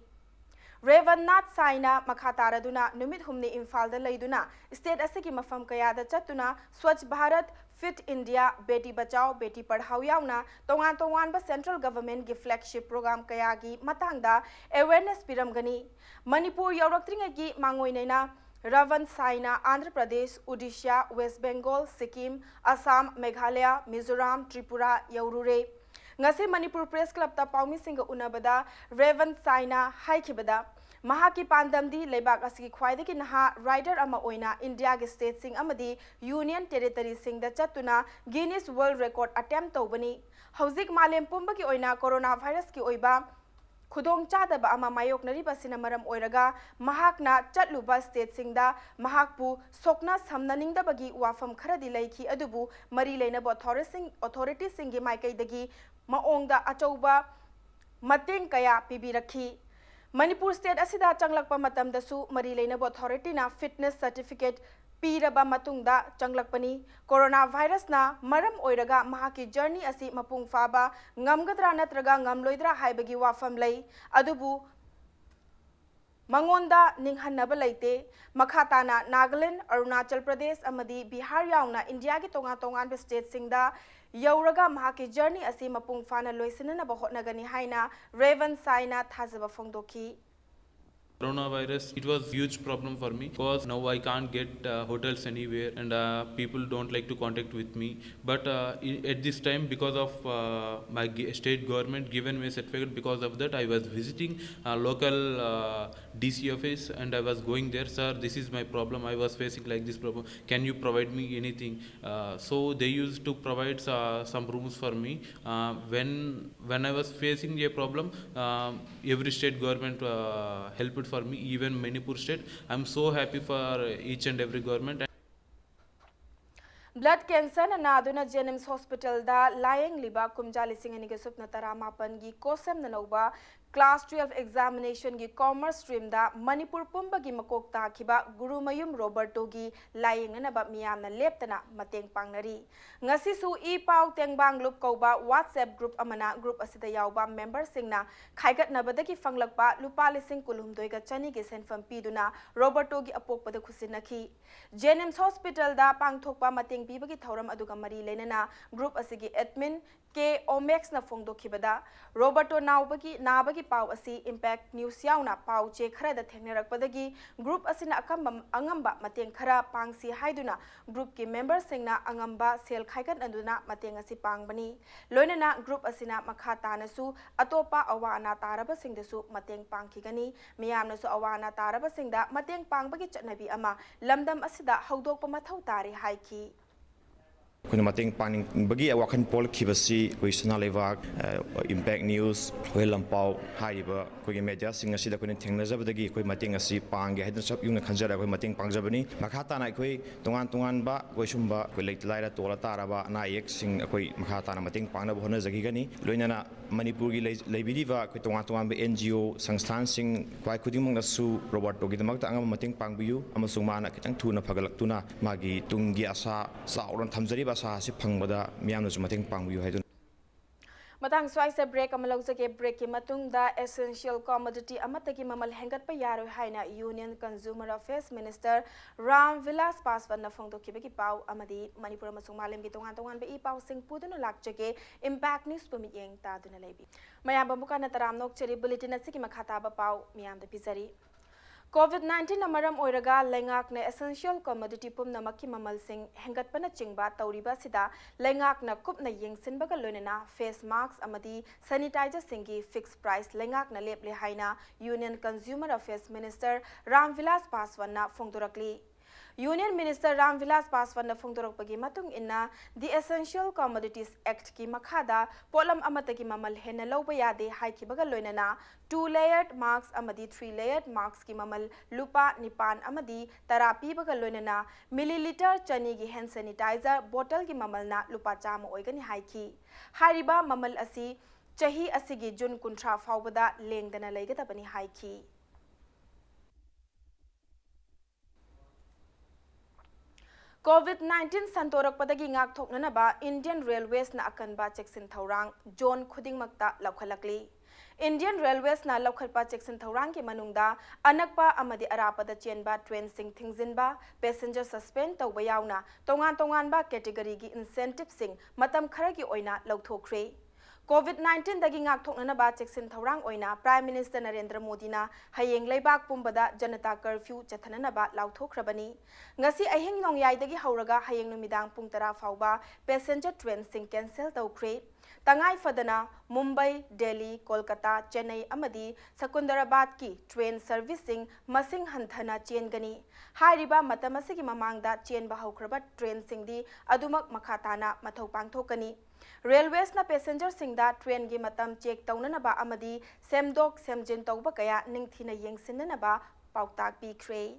ꯔꯦꯚꯟ ꯅꯥꯊ ꯁꯥꯏꯅ ꯃꯈꯥ ꯇꯥꯔꯗꯨꯅ ꯅꯨꯃꯤꯠ ꯍꯨꯝꯅꯤ ꯏꯝꯐꯥꯜꯗ ꯂꯩꯗꯨꯅ ꯁ꯭ꯇꯦꯠ ꯑꯁꯤꯒꯤ ꯃꯐꯝ ꯀꯌꯥꯗ ꯆꯠꯇꯨꯅ switch Bharat, fit India, Beti Bachao, Beti Padhao ꯌꯥꯎꯅ ꯇꯣꯉꯥꯟ ꯇꯣꯉꯥꯟꯕ ꯁꯦꯟꯇ꯭ꯔꯦꯜ ꯒꯚꯔꯟꯃꯦꯟꯠꯀꯤ ꯐ꯭ꯂꯦꯒꯁꯤꯞ ꯄ꯭ꯔꯣꯒ꯭ꯔꯥꯝ ꯀꯌꯥꯒꯤ ꯃꯇꯥꯡꯗ ꯑꯦꯋꯦꯔꯅꯦꯁ ꯄꯤꯔꯝꯒꯅꯤ꯫ ꯃꯅꯤꯄꯨꯔ ꯌꯧꯔꯛꯇ꯭ꯔꯤꯉꯩꯒꯤ ꯃꯥꯡꯑꯣꯏꯅꯅ ꯔꯦꯚꯟ ꯁꯥꯏꯅ ꯑꯟꯙ꯭ꯔ ꯄ꯭ꯔꯗꯦꯁ, ꯎꯗꯤꯁꯥ, ꯋꯦꯁ ꯕꯦꯡꯒꯣꯜ, ꯁꯤꯛꯀꯤꯝ, ꯑꯁꯥꯝ, ꯃꯦꯘꯥꯂꯌꯥ, ꯃꯤꯖꯣꯔꯥꯝ, ꯇ꯭ꯔꯤꯄꯨꯔꯥ ꯌꯧꯔꯨꯔꯦ꯫ ꯉꯁꯤ ꯃꯅꯤꯄꯨꯔ ꯄ꯭ꯔꯦꯁ ꯀ꯭ꯂꯕꯇ ꯄꯥꯎꯃꯤꯁꯤꯡꯒ ꯎꯅꯕꯗ ꯔꯦꯚꯟ ꯁꯥꯏꯅ ꯍꯥꯏꯈꯤꯕꯗ, ꯃꯍꯥꯛꯀꯤ ꯄꯥꯟꯗꯝꯗꯤ ꯂꯩꯕꯥꯛ ꯑꯁꯤꯒꯤ ꯈ꯭ꯋꯥꯏꯗꯒꯤ ꯅꯍꯥ ꯔꯥꯏꯗꯔ ꯑꯃ ꯑꯣꯏꯅ ꯏꯟꯗꯤꯌꯥꯒꯤ ꯁ꯭ꯇꯦꯠꯁꯤꯡ ꯑꯃꯗꯤ ꯌꯨꯅꯤꯌꯟ ꯇꯦꯔꯤꯇꯔꯤꯁꯤꯡꯗ ꯆꯠꯇꯨꯅ ꯒꯤꯅꯤꯁ ꯋꯥꯔꯜꯗ ꯔꯦꯀꯣꯔꯗ ꯑꯦꯇꯦꯝꯞ ꯇꯧꯕꯅꯤ꯫ ꯍꯧꯖꯤꯛ ꯃꯥꯂꯦꯝ ꯄꯨꯝꯕꯒꯤ ꯑꯣꯏꯅ ꯀꯣꯔꯣꯅꯥ ꯚꯥꯏꯔꯁꯀꯤ ꯑꯣꯏꯕ ꯈꯨꯗꯣꯡꯆꯥꯗꯕ ꯑꯃ ꯃꯥꯌꯣꯛꯅꯔꯤꯕ ꯑꯁꯤꯅ ꯃꯔꯝ ꯑꯣꯏꯔꯒ ꯃꯍꯥꯛꯅ ꯆꯠꯂꯨꯕ stateꯁꯤꯡꯗ ꯃꯍꯥꯛꯄꯨ ꯁꯣꯛꯅ ꯁꯝꯅꯅꯤꯡꯗꯕꯒꯤ ꯋꯥꯐꯝ ꯈꯔꯗꯤ ꯂꯩꯈꯤ, ꯑꯗꯨꯕꯨ ꯃꯔꯤ ꯂꯩꯅꯕ authorityꯁꯤꯡ-, authorityꯁꯤꯡꯒꯤ ꯃꯥꯏꯀꯩꯗꯒꯤ ꯃꯑꯣꯡꯗ ꯑꯆꯧꯕ ꯃꯇꯦꯡ ꯀꯌꯥ ꯄꯤꯕꯤꯔꯛꯈꯤ꯫ ꯃꯅꯤꯄꯨꯔ state ꯑꯁꯤꯗ ꯆꯪꯂꯛꯄ ꯃꯇꯝꯗꯁꯨ ꯃꯔꯤ ꯂꯩꯅꯕ authorityꯅ fitness certificate ꯄꯤꯔꯕ ꯃꯇꯨꯡꯗ ꯆꯪꯂꯛꯄꯅꯤ꯫ Corona virusꯅ ꯃꯔꯝ ꯑꯣꯏꯔꯒ ꯃꯍꯥꯛꯀꯤ journey ꯑꯁꯤ ꯃꯄꯨꯡ ꯐꯥꯕ ꯉꯝꯒꯗ꯭ꯔꯥ ꯅꯠꯇ꯭ꯔꯒ ꯉꯝꯂꯣꯏꯗ꯭ꯔꯥ ꯍꯥꯏꯕꯒꯤ ꯋꯥꯐꯝ ꯂꯩ, ꯑꯗꯨꯕꯨ ꯃꯉꯣꯟꯗ ꯅꯤꯡꯍꯟꯅꯕ ꯂꯩꯇꯦ꯫ ꯃꯈꯥ ꯇꯥꯅ ꯅꯥꯒꯥꯂꯦꯟ, ꯑꯔꯨꯅꯥꯆꯜ ꯄ꯭ꯔꯗꯦꯁ ꯑꯃꯗꯤ ꯕꯤꯍꯥꯔ ꯌꯥꯎꯅ ꯏꯟꯗꯤꯌꯥꯒꯤ ꯇꯣꯉꯥꯟ ꯇꯣꯉꯥꯟꯕ stateꯁꯤꯡꯗ ꯌꯧꯔꯒ ꯃꯍꯥꯛꯀꯤ journey ꯑꯁꯤ ꯃꯄꯨꯡ ꯐꯥꯅ ꯂꯣꯏꯁꯤꯟꯅꯅꯕ ꯍꯣꯠꯅꯒꯅꯤ ꯍꯥꯏꯅ ꯔꯦꯚꯟ ꯁꯥꯏꯅ ꯊꯥꯖꯕ ꯐꯣꯡꯗꯣꯛꯈꯤ꯫ Coronavirus, it was huge problem for me because now I can't get uh, hotels anywhere, and uh, people don't like to contact with me. But uh, i- at this time, because of uh, my g- state government given me a certificate, because of that I was visiting uh, local uh, D C office and I was going there, "Sir, this is my problem. I was facing like this problem. Can you provide me anything?" Uh, so they used to provide uh, some rooms for me. Uh, when when I was facing a problem, um, every state government uh, helped for me, even Manipur state. I'm so happy for each and every government. Blood cancerꯅ ꯅꯥꯗꯨꯅ JNIMS hospitalꯗ ꯂꯥꯌꯦꯡꯂꯤꯕ ꯀꯨꯝꯖꯥ ꯂꯤꯁꯤꯡ ꯑꯅꯤꯒ ꯁꯨꯞꯅ ꯇꯔꯥꯃꯥꯄꯟꯒꯤ COSAMꯅ ꯂꯧꯕ class twelve examinationꯒꯤ commerce streamꯗ Manipur ꯄꯨꯝꯕꯒꯤ ꯃꯀꯣꯛ ꯇꯥꯈꯤꯕ ꯒꯨꯔꯨꯃꯌꯨꯝ ꯔꯣꯕꯔꯇꯣꯒꯤ ꯂꯥꯌꯦꯡꯅꯅꯕ ꯃꯤꯌꯥꯝꯅ ꯂꯦꯞꯇꯅ ꯃꯇꯦꯡ ꯄꯥꯡꯅꯔꯤ꯫ ꯉꯁꯤꯁꯨ ꯏ ꯄꯥꯎ ꯇꯦꯡꯕꯥꯡ ꯂꯨꯞ ꯀꯧꯕ WhatsApp group ꯑꯃꯅ group ꯑꯁꯤꯗ ꯌꯥꯎꯕ memberꯁꯤꯡꯅ ꯈꯥꯏꯒꯠꯅꯕꯗꯒꯤ ꯐꯪꯂꯛꯄ ꯂꯨꯄꯥ ꯂꯤꯁꯤꯡ ꯀꯨꯟꯍꯨꯝꯗꯣꯏꯒ ꯆꯅꯤꯒꯤ ꯁꯦꯟꯐꯝ ꯄꯤꯗꯨꯅ ꯔꯣꯕꯔꯇꯣꯒꯤ ꯑꯄꯣꯛꯄꯗ ꯈꯨꯠꯁꯤꯟꯅꯈꯤ꯫ JNIMS hospitalꯗ ꯄꯥꯡꯊꯣꯛꯄ ꯃꯇꯦꯡ ꯄꯤꯕꯒꯤ ꯊꯧꯔꯝ ꯑꯗꯨꯒ ꯃꯔꯤ ꯂꯩꯅꯅ group ꯑꯁꯤꯒꯤ admin ꯀꯦ ꯑꯣꯃꯦꯛꯁꯅ ꯐꯣꯡꯗꯣꯛꯈꯤꯕꯗ, ꯔꯣꯕꯔꯇꯣ ꯅꯥꯎꯕꯒꯤ, ꯅꯥꯕꯒꯤ ꯄꯥꯎ ꯑꯁꯤ Impact News ꯌꯥꯎꯅ ꯄꯥꯎ ꯆꯦ ꯈꯔꯗ ꯊꯦꯡꯅꯔꯛꯄꯗꯒꯤ group ꯑꯁꯤꯅ ꯑꯀꯝꯕ, ꯑꯉꯝꯕ ꯃꯇꯦꯡ ꯈꯔ ꯄꯥꯡꯁꯤ ꯍꯥꯏꯗꯨꯅ groupꯀꯤ memberꯁꯤꯡꯅ ꯑꯉꯝꯕ ꯁꯦꯜ ꯈꯥꯏꯒꯠꯅꯗꯨꯅ ꯃꯇꯦꯡ ꯑꯁꯤ ꯄꯥꯡꯕꯅꯤ꯫ ꯂꯣꯏꯅꯅ group ꯑꯁꯤꯅ ꯃꯈꯥ ꯇꯥꯅꯁꯨ ꯑꯇꯣꯞꯄ ꯑꯋꯥ ꯑꯅꯥ ꯇꯥꯔꯕꯁꯤꯡꯗꯁꯨ ꯃꯇꯦꯡ ꯄꯥꯡꯈꯤꯒꯅꯤ꯫ ꯃꯤꯌꯥꯝꯅꯁꯨ ꯑꯋꯥ ꯑꯅꯥ ꯇꯥꯔꯕꯁꯤꯡꯗ ꯃꯇꯦꯡ ꯄꯥꯡꯕꯒꯤ ꯆꯠꯅꯕꯤ ꯑꯃ ꯂꯝꯗꯝ ꯑꯁꯤꯗ ꯍꯧꯗꯣꯛꯄ ꯃꯊꯧ ꯇꯥꯔꯤ ꯍꯥꯏꯈꯤ꯫ ꯑꯩꯈꯣꯏꯅ ꯃꯇꯦꯡ ꯄꯥꯡꯅꯤꯡꯕꯒꯤ ꯋꯥꯈꯜ ꯄꯣꯛꯂꯛꯈꯤꯕꯁꯤ ꯑꯩꯈꯣꯏ ꯁꯅꯥ ꯂꯩꯕꯥꯛ, ꯏꯝꯄꯦꯛ ꯅ꯭ꯌꯨꯁ, ꯍꯨꯏ ꯂꯝꯄꯥꯎ ꯍꯥꯏꯔꯤꯕ ꯑꯩꯈꯣꯏꯒꯤ ꯃꯦꯗꯤꯌꯥꯁꯤꯡ ꯑꯁꯤꯗ ꯑꯩꯈꯣꯏꯅ ꯊꯦꯡꯅꯖꯕꯗꯒꯤ ꯑꯩꯈꯣꯏ ꯃꯇꯦꯡ ꯑꯁꯤ ꯄꯥꯡꯒꯦ ꯍꯥꯏꯗꯨꯅ ꯁꯛ ꯌꯨꯡꯅ ꯈꯟꯖꯔꯒ ꯑꯩꯈꯣꯏ ꯃꯇꯦꯡ ꯄꯥꯡꯖꯕꯅꯤ꯫ ꯃꯈꯥ ꯇꯥꯅ ꯑꯩꯈꯣꯏ ꯇꯣꯉꯥꯟ ꯇꯣꯉꯥꯟꯕ ꯑꯩꯈꯣꯏ ꯁꯨꯝꯕ ꯑꯩꯈꯣꯏ ꯂꯩꯇ ꯂꯥꯏꯔ ꯇꯣꯜꯂ ꯇꯥꯔꯕ ꯑꯅꯥ ꯑꯌꯦꯛꯁꯤꯡ ꯑꯩꯈꯣꯏ ꯃꯈꯥ ꯇꯥꯅ ꯃꯇꯦꯡ ꯄꯥꯡꯅꯕ ꯍꯣꯠꯅꯖꯈꯤꯒꯅꯤ꯫ ꯂꯣꯏꯅꯅ ꯃꯅꯤꯄꯨꯔꯒꯤ ꯂꯩ-, ꯂꯩꯕꯤꯔꯤꯕ ꯑꯩꯈꯣꯏ ꯇꯣꯉꯥꯟ ꯇꯣꯉꯥꯟꯕ ꯑꯦꯟ ꯖꯤ ꯑꯣ ꯁꯪꯁꯊꯥꯟꯁꯤꯡ ꯈ꯭ꯋꯥꯏ ꯈꯨꯗꯤꯡꯃꯛꯅꯁꯨ ꯔꯣꯕꯥꯔꯇꯣꯒꯤꯗꯃꯛꯇ ꯑꯉꯝꯕ ꯃꯇꯦꯡ ꯄꯥꯡꯕꯤꯌꯨ ꯑꯃꯁꯨꯡ ꯃꯥꯅ ꯈꯤꯇꯪ ꯊꯨꯅ ꯐꯒꯠꯂꯛꯇꯨꯅ ꯃꯥꯒꯤ ꯇꯨꯡꯒꯤ ꯑꯁꯥ ꯆꯥꯎꯅ ꯊꯝꯖꯔꯤꯕ ꯑꯁꯥ ꯑꯁꯤ ꯐꯪꯕꯗ ꯃꯤꯌꯥꯝꯅꯁꯨ ꯃꯇꯦꯡ ꯄꯥꯡꯕꯤꯌꯨ ꯍꯥꯏꯗꯨꯅ꯫ ꯃꯇꯥꯡ ꯁ꯭ꯋꯥꯏꯁꯦ ꯕ꯭ꯔꯦꯛ ꯑꯃ ꯂꯧꯖꯒꯦ꯫ ꯕ꯭ꯔꯦꯛꯀꯤ ꯃꯇꯨꯡꯗ essential commodity ꯑꯃꯠꯇꯒꯤ ꯃꯃꯜ ꯍꯦꯟꯒꯠꯄ ꯌꯥꯔꯣꯏ ꯍꯥꯏꯅ union consumer affairs minister Ram Vilas ꯄꯥꯁꯋꯥꯟꯅ ꯐꯣꯡꯗꯣꯛꯈꯤꯕꯒꯤ ꯄꯥꯎ ꯑꯃꯗꯤ ꯃꯅꯤꯄꯨꯔ ꯑꯃꯁꯨꯡ ꯃꯥꯂꯦꯝꯒꯤ ꯇꯣꯉꯥꯟ ꯇꯣꯉꯥꯟꯕ ꯏ ꯄꯥꯎꯁꯤꯡ ꯄꯨꯗꯨꯅ ꯂꯥꯛꯆꯒꯦ꯫ ꯏꯝꯄꯦꯛ ꯅ꯭ꯌꯨꯁꯄꯨ ꯃꯤꯠꯌꯦꯡ ꯇꯥꯗꯨꯅ ꯂꯩꯕꯤ꯫ ꯃꯌꯥꯝꯕꯨ ꯑꯃꯨꯛ ꯍꯟꯅ ꯇꯔꯥꯝꯅ ꯑꯣꯛꯆꯔꯤ꯫ ꯕꯨꯂꯦꯇꯤꯟ ꯑꯁꯤꯒꯤ ꯃꯈꯥ ꯇꯥꯕ ꯄꯥꯎ ꯃꯤꯌꯥꯝꯗ ꯄꯤꯖꯔꯤ꯫ ꯀꯣꯚꯤꯗ ꯅꯥꯏꯟꯇꯤꯟꯅ ꯃꯔꯝ ꯑꯣꯏꯔꯒ ꯂꯩꯉꯥꯛꯅ essential commodity ꯄꯨꯝꯅꯃꯛꯀꯤ ꯃꯃꯜꯁꯤꯡ ꯍꯦꯟꯒꯠꯄꯅꯆꯤꯡꯕ ꯇꯧꯔꯤꯕ ꯑꯁꯤꯗ ꯂꯩꯉꯥꯛꯅ ꯀꯨꯞꯅ ꯌꯦꯡꯁꯤꯟꯕꯒ ꯂꯣꯏꯅꯅ face mask ꯑꯃꯗꯤ sanitizerꯁꯤꯡꯒꯤ fixed price ꯂꯩꯉꯥꯛꯅ ꯂꯦꯞꯂꯦ ꯍꯥꯏꯅ union consumer affairs minister Ram Vilas ꯄꯥꯁꯋꯥꯟꯅ ꯐꯣꯡꯗꯣꯔꯛꯂꯤ꯫ ꯌꯨꯅꯤꯌꯟ ꯃꯤꯅꯤꯁꯇꯔ ꯔꯥꯝ ꯚꯤꯂꯥꯁ ꯄꯥꯁꯋꯥꯟꯅ ꯐꯣꯡꯗꯣꯔꯛꯄꯒꯤ ꯃꯇꯨꯡ ꯏꯟꯅ, The Essential Commodities Actꯀꯤ ꯃꯈꯥꯗ ꯄꯣꯠꯂꯝ ꯑꯃꯠꯇꯒꯤ ꯃꯃꯜ ꯍꯦꯟꯅ ꯂꯧꯕ ꯌꯥꯗꯦ ꯍꯥꯏꯈꯤꯕꯒ ꯂꯣꯏꯅꯅ, two layered mask ꯑꯃꯗꯤ three layered maskꯀꯤ ꯃꯃꯜ ꯂꯨꯄꯥ ꯅꯤꯄꯥꯟ ꯑꯃꯗꯤ ꯇꯔꯥ ꯄꯤꯕꯒ ꯂꯣꯏꯅꯅ, ꯃꯤꯂꯤꯂꯤꯇꯔ ꯆꯅꯤꯒꯤ hand sanitizer ꯕꯣꯇꯜꯒꯤ ꯃꯃꯜꯅ ꯂꯨꯄꯥ ꯆꯥꯝꯃ ꯑꯣꯏꯒꯅꯤ ꯍꯥꯏꯈꯤ꯫ ꯍꯥꯏꯔꯤꯕ ꯃꯃꯜ ꯑꯁꯤ ꯆꯍꯤ ꯑꯁꯤꯒꯤ ꯖꯨꯟ ꯀꯨꯟꯊ꯭ꯔꯥ ꯐꯥꯎꯕꯗ ꯂꯦꯡꯗꯅ ꯂꯩꯒꯗꯕꯅꯤ ꯍꯥꯏꯈꯤ꯫ ꯀꯣꯚꯤꯗ ꯅꯥꯏꯟꯇꯤꯟ ꯁꯟꯗꯣꯔꯛꯄꯗꯒꯤ ꯉꯥꯛꯊꯣꯛꯅꯅꯕ Indian Railwaysꯅ ꯑꯀꯟꯕ ꯆꯦꯛꯁꯤꯟ ꯊꯧꯔꯥꯡ ꯖꯣꯟ ꯈꯨꯗꯤꯡꯃꯛꯇ ꯂꯧꯈꯠꯂꯛꯂꯤ꯫ Indian Railwaysꯅ ꯂꯧꯈꯠꯄ ꯆꯦꯛꯁꯤꯟ ꯊꯧꯔꯥꯡꯒꯤ ꯃꯅꯨꯡꯗ ꯑꯅꯛꯄ ꯑꯃꯗꯤ ꯑꯔꯥꯞꯄꯗ ꯆꯦꯟꯕ ꯇ꯭ꯔꯦꯟꯁꯤꯡ ꯊꯤꯡꯖꯤꯟꯕ, passenger suspend ꯇꯧꯕ ꯌꯥꯎꯅ ꯇꯣꯉꯥꯟ ꯇꯣꯉꯥꯟꯕ categoryꯒꯤ incentiveꯁꯤꯡ ꯃꯇꯝ ꯈꯔꯒꯤ ꯑꯣꯏꯅ ꯂꯧꯊꯣꯛꯈ꯭ꯔꯦ꯫ COVID nineteen ꯗꯒꯤ ꯉꯥꯛꯊꯣꯛꯅꯅꯕ ꯆꯦꯛꯁꯤꯟ ꯊꯧꯔꯥꯡ ꯑꯣꯏꯅ Prime Minister ꯅꯔꯦꯟꯗ꯭ꯔ ꯃꯣꯗꯤꯅ ꯍꯌꯦꯡ ꯂꯩꯕꯥꯛ ꯄꯨꯝꯕꯗ ꯖꯅꯇꯥ ꯀꯔꯐ꯭ꯌꯨ ꯆꯠꯊꯅꯅꯕ ꯂꯥꯎꯊꯣꯛꯈ꯭ꯔꯕꯅꯤ꯫ ꯉꯁꯤ ꯑꯍꯤꯡ ꯅꯣꯡꯌꯥꯏꯗꯒꯤ ꯍꯧꯔꯒ ꯍꯌꯦꯡ ꯅꯨꯃꯤꯗꯥꯡ ꯄꯨꯡ ꯇꯔꯥ ꯐꯥꯎꯕ passenger train ꯁꯤꯡ cancel ꯇꯧꯈ꯭ꯔꯦ꯫ ꯇꯉꯥꯏ ꯐꯗꯅ ꯃꯨꯝꯕꯥꯏ, ꯗꯦꯜꯂꯤ, ꯀꯣꯜꯀꯇꯥ, ꯆꯦꯟꯅꯩ ꯑꯃꯗꯤ ꯁꯀꯨꯟꯗꯔꯥꯕꯥꯗꯀꯤ train service ꯁꯤꯡ ꯃꯁꯤꯡ ꯍꯟꯊꯅ ꯆꯦꯟꯒꯅꯤ꯫ ꯍꯥꯏꯔꯤꯕ ꯃꯇꯝ ꯑꯁꯤꯒꯤ ꯃꯃꯥꯡꯗ ꯆꯦꯟꯕ ꯍꯧꯈ꯭ꯔꯕ train ꯁꯤꯡꯗꯤ ꯑꯗꯨꯃꯛ ꯃꯈꯥ ꯇꯥꯅ ꯃꯊꯧ ꯄꯥꯡꯊꯣꯛꯀꯅꯤ꯫ Railways ꯅ passenger ꯁꯤꯡꯗ train ꯒꯤ ꯃꯇꯝ check ꯇꯧꯅꯅꯕ ꯑꯃꯗꯤ ꯁꯦꯝꯗꯣꯛ ꯁꯦꯝꯖꯤꯟ ꯇꯧꯕ ꯀꯌꯥ ꯅꯤꯡꯊꯤꯅ ꯌꯦꯡꯁꯤꯟꯅꯅꯕ ꯄꯥꯎꯇꯥꯛ ꯄꯤꯈ꯭ꯔꯦ꯫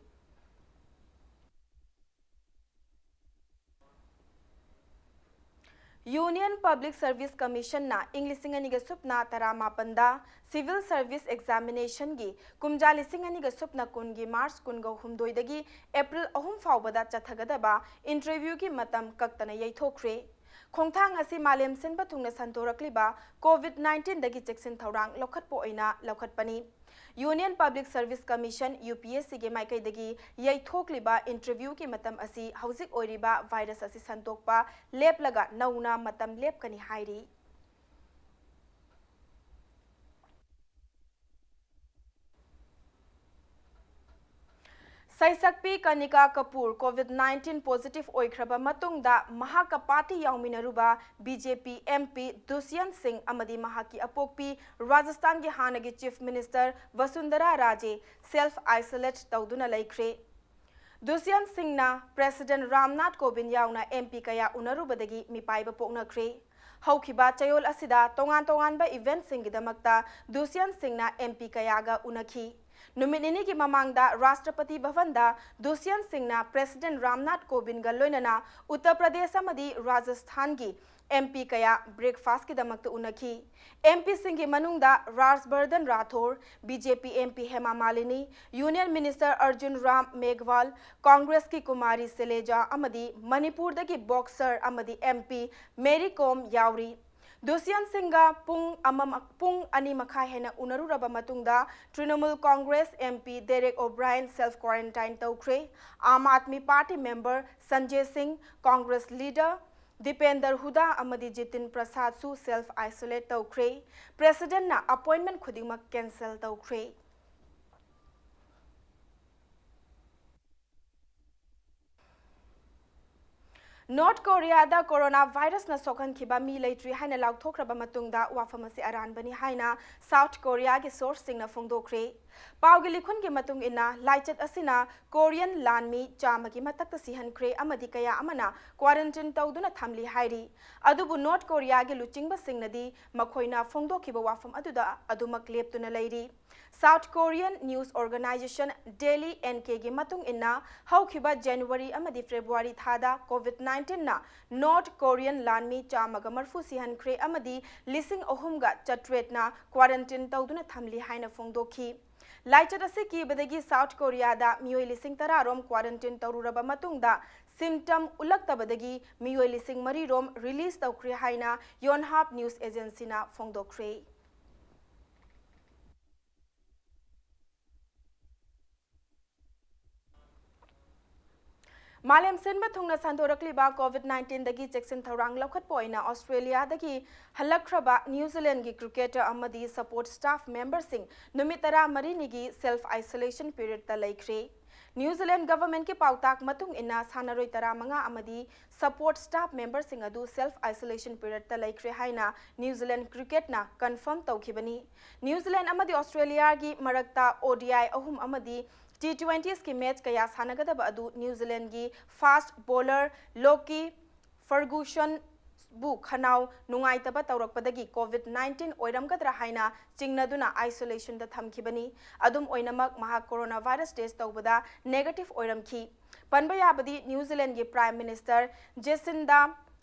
Union Public Service Commission ꯅ ꯏꯪ ꯂꯤꯁꯤꯡ ꯑꯅꯤꯒ ꯁꯨꯞꯅ ꯇꯔꯥꯃꯥꯄꯟꯗ Civil Service Examination ꯒꯤ ꯀꯨꯝꯖꯥ ꯂꯤꯁꯤꯡ ꯑꯅꯤꯒ ꯁꯨꯞꯅ ꯀꯨꯟꯒꯤ March ꯀꯨꯟꯒ ꯍꯨꯝꯗꯣꯏꯗꯒꯤ April ꯑꯍꯨꯝ ꯐꯥꯎꯕꯗ ꯆꯠꯊꯒꯗꯕ interview ꯒꯤ ꯃꯇꯝ ꯀꯛꯇꯅ ꯌꯩꯊꯣꯛꯈ꯭ꯔꯦ꯫ ꯈꯣꯡꯊꯥꯡ ꯑꯁꯤ ꯃꯥꯂꯦꯝ ꯁꯤꯟꯕ ꯊꯨꯡꯅ ꯁꯟꯗꯣꯔꯛꯂꯤꯕ COVID nineteen ꯗꯒꯤ ꯆꯦꯛꯁꯤꯟ ꯊꯧꯔꯥꯡ ꯂꯧꯈꯠꯄ ꯑꯣꯏꯅ ꯂꯧꯈꯠꯄꯅꯤ꯫ Union Public Service Commission, UPSC ꯒꯤ ꯃꯥꯏꯀꯩꯗꯒꯤ ꯌꯩꯊꯣꯛꯂꯤꯕ interview ꯒꯤ ꯃꯇꯝ ꯑꯁꯤ ꯍꯧꯖꯤꯛ ꯑꯣꯏꯔꯤꯕ virus ꯑꯁꯤ ꯁꯟꯗꯣꯛꯄ ꯂꯦꯞꯂꯒ ꯅꯧꯅ ꯃꯇꯝ ꯂꯦꯞꯀꯅꯤ ꯍꯥꯏꯔꯤ꯫ ꯁꯩꯁꯛꯄꯤ ꯀꯅꯤꯀꯥ ꯀꯄꯨꯔ COVID nineteen positive ꯑꯣꯏꯈ꯭ꯔꯕ ꯃꯇꯨꯡꯗ ꯃꯍꯥꯛꯀ party ꯌꯥꯎꯃꯤꯟꯅꯔꯨꯕ BJP MP ꯗꯨꯁ꯭ꯌꯟꯠ ꯁꯤꯡ ꯑꯃꯗꯤ ꯃꯍꯥꯛꯀꯤ ꯑꯄꯣꯛꯄꯤ ꯔꯥꯖꯁꯊꯥꯟꯒꯤ ꯍꯥꯟꯅꯒꯤ Chief Minister ꯕꯁꯨꯟꯙꯔꯥ ꯔꯥꯖꯦ self isolate ꯇꯧꯗꯨꯅ ꯂꯩꯈ꯭ꯔꯦ꯫ ꯗꯨꯁ꯭ꯌꯟꯠ ꯁꯤꯡꯅ President ꯔꯥꯝꯅꯥꯊ ꯀꯣꯕꯤꯟꯗ ꯌꯥꯎꯅ MP ꯀꯌꯥ ꯎꯅꯔꯨꯕꯗꯒꯤ ꯃꯤꯄꯥꯏꯕ ꯄꯣꯛꯅꯈ꯭ꯔꯦ꯫ ꯍꯧꯈꯤꯕ ꯆꯌꯣꯜ ꯑꯁꯤꯗ ꯇꯣꯉꯥꯟ ꯇꯣꯉꯥꯟꯕ event ꯁꯤꯡꯒꯤꯗꯃꯛꯇ ꯗꯨꯁ꯭ꯌꯟꯠ ꯁꯤꯡꯅ MP ꯀꯌꯥꯒ ꯎꯅꯈꯤ꯫ ꯅꯨꯃꯤꯠ ꯅꯤꯅꯤꯒꯤ ꯃꯃꯥꯡꯗ ꯔꯥꯁꯇ꯭ꯔꯄꯇꯤ ꯚꯕꯟꯗ ꯗꯨꯁ꯭ꯌꯟꯠ ꯁꯤꯡꯅ President ꯔꯥꯝꯅꯥꯊ ꯀꯣꯕꯤꯟꯗꯒ ꯂꯣꯏꯅꯅ ꯎꯠꯇꯔ ꯄ꯭ꯔꯗꯦꯁ ꯑꯃꯗꯤ ꯔꯥꯖꯁꯊꯥꯟꯒꯤ MP ꯀꯌꯥ breakfast ꯀꯤꯗꯃꯛꯇ ꯎꯅꯈꯤ꯫ MP ꯁꯤꯡꯒꯤ ꯃꯅꯨꯡꯗ ꯔꯥꯖꯕꯔꯙꯟ Rathore, BJP MP Hema Malini, Union Minister Arjun Ram ꯃꯦꯘꯋꯥꯜ, Congress ꯀꯤ ꯀꯨꯃꯥꯔꯤ ꯁꯦꯂꯦꯖꯥ ꯑꯃꯗꯤ ꯃꯅꯤꯄꯨꯔꯗꯒꯤ boxer ꯑꯃꯗꯤ MP ꯃꯦꯔꯤ ꯀꯣꯝ ꯌꯥꯎꯔꯤ꯫ ꯗꯨꯁ꯭ꯌꯟꯠ ꯁꯤꯡꯒ ꯄꯨꯡ ꯑꯃ, ꯄꯨꯡ ꯑꯅꯤ ꯃꯈꯥꯏ ꯍꯦꯟꯅ ꯎꯅꯔꯨꯔꯕ ꯃꯇꯨꯡꯗ Trinamool Congress MP Derek O'Brien self quarantine ꯇꯧꯈ꯭ꯔꯦ꯫ ꯑꯥꯝ ꯑꯥꯗꯃꯤ party member ꯁꯟꯖꯦ ꯁꯤꯡ, Congress leader ꯗꯤꯄꯦꯟꯗꯔ ꯍꯨꯗꯥ ꯑꯃꯗꯤ ꯖꯤꯇꯤꯟ ꯄ꯭ꯔꯁꯥꯗꯁꯨ self isolate ꯇꯧꯈ꯭ꯔꯦ꯫ Presidentꯅ appointment ꯈꯨꯗꯤꯡꯃꯛ cancel ꯇꯧꯈ꯭ꯔꯦ꯫ ꯅꯣꯔꯠ ꯀꯣꯔꯤꯌꯥꯗ ꯀꯣꯔꯣꯅꯥ ꯚꯥꯏꯔꯁꯅ ꯁꯣꯛꯍꯟꯈꯤꯕ ꯃꯤ ꯂꯩꯇ꯭ꯔꯤ ꯍꯥꯏꯅ ꯂꯥꯎꯊꯣꯛꯈ꯭ꯔꯕ ꯃꯇꯨꯡꯗ ꯋꯥꯐꯝ ꯑꯁꯤ ꯑꯔꯥꯟꯕꯅꯤ ꯍꯥꯏꯅ ꯁꯥꯎꯠ ꯀꯣꯔꯤꯌꯥꯒꯤ ꯁꯣꯔꯁꯁꯤꯡꯅ ꯐꯣꯡꯗꯣꯛꯈ꯭ꯔꯦ꯫ ꯄꯥꯎꯒꯤ ꯂꯤꯈꯨꯟꯒꯤ ꯃꯇꯨꯡ ꯏꯟꯅ, ꯂꯥꯏꯆꯠ ꯑꯁꯤꯅ ꯀꯣꯔꯤꯌꯟ ꯂꯥꯟꯃꯤ ꯆꯥꯝꯃꯒꯤ ꯃꯊꯛꯇ ꯁꯤꯍꯟꯈ꯭ꯔꯦ ꯑꯃꯗꯤ ꯀꯌꯥ ꯑꯃꯅ quarantine ꯇꯧꯗꯨꯅ ꯊꯝꯂꯤ ꯍꯥꯏꯔꯤ꯫ ꯑꯗꯨꯕꯨ ꯅꯣꯔꯠ ꯀꯣꯔꯤꯌꯥꯒꯤ ꯂꯨꯆꯤꯡꯕꯁꯤꯡꯅꯗꯤ ꯃꯈꯣꯏꯅ ꯐꯣꯡꯗꯣꯛꯈꯤꯕ ꯋꯥꯐꯝ ꯑꯗꯨꯗ ꯑꯗꯨꯃꯛ ꯂꯦꯞꯇꯨꯅ ꯂꯩꯔꯤ꯫ South Korean news organization Daily N Kꯒꯤ ꯃꯇꯨꯡ ꯏꯟꯅ, ꯍꯧꯈꯤꯕ ꯖꯅꯋꯥꯔꯤ ꯑꯃꯗꯤ ꯐꯦꯕ꯭ꯔꯨꯋꯥꯔꯤ ꯊꯥꯗ COVID nineteenꯅ ꯅꯣꯔꯠ ꯀꯣꯔꯤꯌꯟ ꯂꯥꯟꯃꯤ ꯆꯥꯝꯃꯒ ꯃꯔꯤꯐꯨ ꯁꯤꯍꯟꯈ꯭ꯔꯦ ꯑꯃꯗꯤ ꯂꯤꯁꯤꯡ ꯑꯍꯨꯝꯒ ꯆꯥꯇ꯭ꯔꯦꯠꯅ quarantine ꯇꯧꯗꯨꯅ ꯊꯝꯂꯤ ꯍꯥꯏꯅ ꯐꯣꯡꯗꯣꯛꯈꯤ꯫ ꯂꯥꯏꯆꯠ ꯑꯁꯤ ꯀꯤꯕꯗꯒꯤ ꯁꯥꯎꯠ ꯀꯣꯔꯤꯌꯥꯗ ꯃꯤꯑꯣꯏ ꯂꯤꯁꯤꯡ ꯇꯔꯥ ꯔꯣꯝ quarantine ꯇꯧꯔꯨꯔꯕ ꯃꯇꯨꯡꯗ, symptom ꯎꯠꯂꯛꯇꯕꯗꯒꯤ ꯃꯤꯑꯣꯏ ꯂꯤꯁꯤꯡ ꯃꯔꯤ ꯔꯣꯝ release ꯇꯧꯈ꯭ꯔꯦ ꯍꯥꯏꯅ Yonhap News Agencyꯅ ꯐꯣꯡꯗꯣꯛꯈ꯭ꯔꯦ꯫ ꯃꯥꯂꯦꯝ ꯁꯤꯟꯕ ꯊꯨꯡꯅ ꯁꯟꯗꯣꯔꯛꯂꯤꯕ COVID nineteenꯗꯒꯤ ꯆꯦꯛꯁꯤꯟ ꯊꯧꯔꯥꯡ ꯂꯧꯈꯠꯄ ꯑꯣꯏꯅ ꯑꯣꯁꯇ꯭ꯔꯦꯂꯤꯌꯥꯗꯒꯤ ꯍꯜꯂꯛꯈ꯭ꯔꯕ ꯅ꯭ꯌꯨ ꯖꯤꯂꯦꯟꯗꯒꯤ cricketer ꯑꯃꯗꯤ support staff memberꯁꯤꯡ ꯅꯨꯃꯤꯠ ꯇꯔꯥꯃꯔꯤꯅꯤꯒꯤ self isolation periodꯇ ꯂꯩꯈ꯭ꯔꯦ꯫ ꯅ꯭ꯌꯨ ꯖꯤꯂꯦꯟꯗ governmentꯀꯤ ꯄꯥꯎꯇꯥꯛ ꯃꯇꯨꯡ ꯏꯟꯅ, ꯁꯥꯟꯅꯔꯣꯏ ꯇꯔꯥꯃꯉꯥ ꯑꯃꯗꯤ support staff memberꯁꯤꯡ ꯑꯗꯨ self isolation periodꯇ ꯂꯩꯈ꯭ꯔꯦ ꯍꯥꯏꯅ ꯅ꯭ꯌꯨ ꯖꯤꯂꯦꯟꯗ cricketꯅ confirm ꯇꯧꯈꯤꯕꯅꯤ꯫ ꯅ꯭ꯌꯨ ꯖꯤꯂꯦꯟꯗ ꯑꯃꯗꯤ ꯑꯣꯁꯇ꯭ꯔꯦꯂꯤꯌꯥꯒꯤ ꯃꯔꯛꯇ ODI ꯑꯍꯨꯝ ꯑꯃꯗꯤ T twentyꯁꯀꯤ match ꯀꯌꯥ ꯁꯥꯟꯅꯒꯗꯕ ꯑꯗꯨ ꯅ꯭ꯌꯨ ꯖꯤꯂꯦꯟꯗꯒꯤ fast bowler Lockie Fergusonꯕꯨ ꯈꯅꯥꯎ ꯅꯨꯡꯉꯥꯏꯇꯕ ꯇꯧꯔꯛꯄꯗꯒꯤ COVID nineteen ꯑꯣꯏꯔꯝꯒꯗ꯭ꯔꯥ ꯍꯥꯏꯅ ꯆꯤꯡꯅꯗꯨꯅ isolationꯗ ꯊꯝꯈꯤꯕꯅꯤ꯫ ꯑꯗꯨꯝ ꯑꯣꯏꯅꯃꯛ, ꯃꯍꯥꯛ coronavirus test ꯇꯧꯕꯗ negative ꯑꯣꯏꯔꯝꯈꯤ꯫ ꯄꯟꯕ ꯌꯥꯕꯗꯤ, ꯅ꯭ꯌꯨ ꯖꯤꯂꯦꯟꯗꯒꯤ Prime Minister Jacinda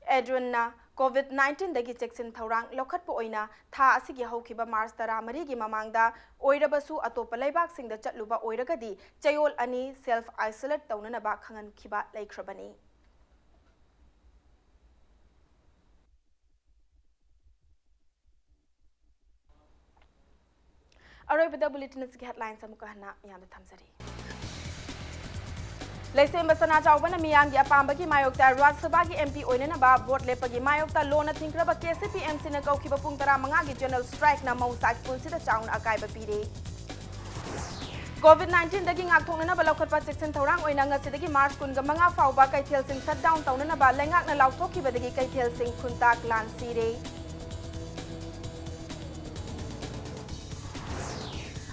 Ardernna COVID nineteenꯗꯒꯤ ꯆꯦꯛꯁꯤꯟ ꯊꯧꯔꯥꯡ ꯂꯧꯈꯠꯄ ꯑꯣꯏꯅ ꯊꯥ ꯑꯁꯤꯒꯤ ꯍꯧꯈꯤꯕ ꯃꯥꯔꯆ ꯇꯔꯥꯃꯔꯤꯒꯤ ꯃꯃꯥꯡꯗ ꯑꯣꯏꯔꯕꯁꯨ, ꯑꯇꯣꯞꯄ ꯂꯩꯕꯥꯛꯁꯤꯡꯗ ꯆꯠꯂꯨꯕ ꯑꯣꯏꯔꯒꯗꯤ ꯆꯌꯣꯜ ꯑꯅꯤ self isolate ꯇꯧꯅꯅꯕ ꯈꯪꯍꯟꯈꯤꯕ ꯂꯩꯈ꯭ꯔꯕꯅꯤ꯫ ꯑꯔꯣꯏꯕꯗ bulletin ꯑꯁꯤꯒꯤ headlines ꯑꯃꯨꯛꯀ ꯍꯟꯅ ꯃꯤꯌꯥꯝꯗ ꯊꯝꯖꯔꯤ꯫ ꯂꯩꯁꯦꯝꯕ ꯁꯅꯥ ꯆꯥꯎꯕꯅ ꯃꯤꯌꯥꯝꯒꯤ ꯑꯄꯥꯝꯕꯒꯤ ꯃꯥꯌꯣꯛꯇ ꯔꯥꯖ꯭ꯌ ꯁꯚꯥꯒꯤ MP ꯑꯣꯏꯅꯅꯕ vote ꯂꯦꯞꯄꯒꯤ ꯃꯥꯌꯣꯛꯇ ꯂꯣꯟꯅ ꯊꯤꯡꯈ꯭ꯔꯕ KCP MCꯅ ꯀꯧꯈꯤꯕ ꯄꯨꯡ ꯇꯔꯥꯃꯉꯥꯒꯤ general strikeꯅ ꯃꯧ ꯁꯥꯏꯠ ꯄꯨꯟꯁꯤꯗ ꯆꯥꯎꯅ ꯑꯀꯥꯏꯕ ꯄꯤꯔꯦ꯫ COVID nineteenꯗꯒꯤ ꯉꯥꯛꯊꯣꯛꯅꯅꯕ ꯂꯧꯈꯠꯄ ꯆꯦꯛꯁꯤꯟ ꯊꯧꯔꯥꯡ ꯑꯣꯏꯅ ꯉꯁꯤꯗꯒꯤ March ꯀꯨꯟꯒ ꯃꯉꯥ ꯐꯥꯎꯕ ꯀꯩꯊꯦꯜꯁꯤꯡ shutdown ꯇꯧꯅꯅꯕ ꯂꯩꯉꯥꯛꯅ ꯂꯥꯎꯊꯣꯛꯈꯤꯕꯗꯒꯤ ꯀꯩꯊꯦꯜꯁꯤꯡ ꯈꯨꯟꯇꯥꯛ ꯂꯥꯟ ꯁꯤꯔꯦ꯫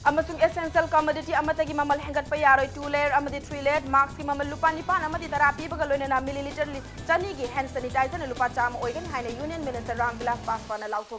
ꯑꯃꯁꯨꯡ essential commodity ꯑꯃꯠꯇꯒꯤ ꯃꯃꯜ ꯍꯦꯟꯒꯠꯄ ꯌꯥꯔꯣꯏ꯫ Two layer ꯑꯃꯗꯤ three layer maskꯀꯤ ꯃꯃꯜ ꯂꯨꯄꯥ ꯅꯤꯄꯥꯟ ꯑꯃꯗꯤ ꯇꯔꯥ ꯄꯤꯕꯒ ꯂꯣꯏꯅꯅ milliliter ꯆꯅꯤꯒꯤ hand sanitizerꯅ ꯂꯨꯄꯥ ꯆꯥꯝꯃ ꯑꯣꯏꯒꯅꯤ ꯍꯥꯏꯅ Union Minister Ramvilas Paswanꯅ ꯂꯥꯎꯊꯣꯛꯈꯤ꯫